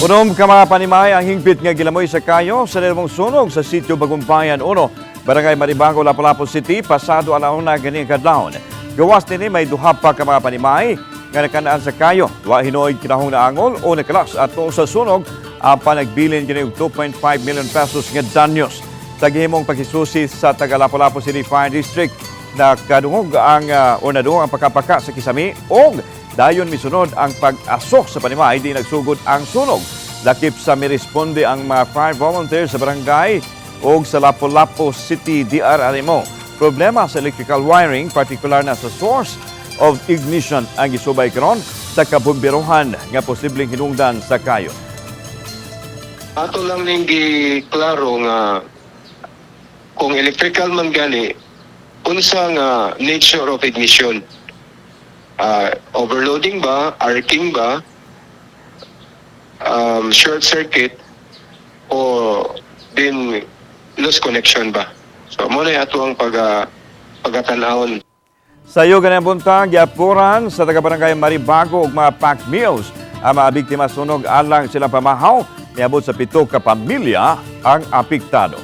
Unom ka mga panimay ang hingpit nga gilamoy sa kayo sa nilabong sunog sa sitio Bagumpayan 1, Barangay Maribago, Lapu-Lapu City, pasado alauna ganing kadlawon. Gawas nini, may duha pa ka mga panimay nga nakanaan sa kayo. Wa hinuoy kinahong naangol o nakalas ato sa sunog apan nagbilin kini og 2.5 million pesos nga danyos. Sa gihimong pagkisusi sa taga Lapu-Lapu City Fire District, nakadungog ang o nadungog ang pakapaka sa kisami og dayon misunod ang pag-asok sa panimay di nagsugod ang sunog. Lakip sa miresponde ang mga fire volunteers sa barangay og sa Lapu-Lapu City DRRMO. Problema sa electrical wiring, partikular na sa source of ignition, ang gisubay karon sa kabomberohan nga posibleng hinungdan sa kayo. Ato lang ning klaro nga kung electrical man gani, unsa nga nature of ignition? Overloading ba, arcing ba, short circuit o din loose connection ba? So mao na ato ang pagatan-awon. Sayo ganang buntag, giapuran sa taga-barangay Maribago ug mga pack meals ang mga biktima sunog alang silang pamahaw. Niabot sa 7 ka pamilya ang apektado.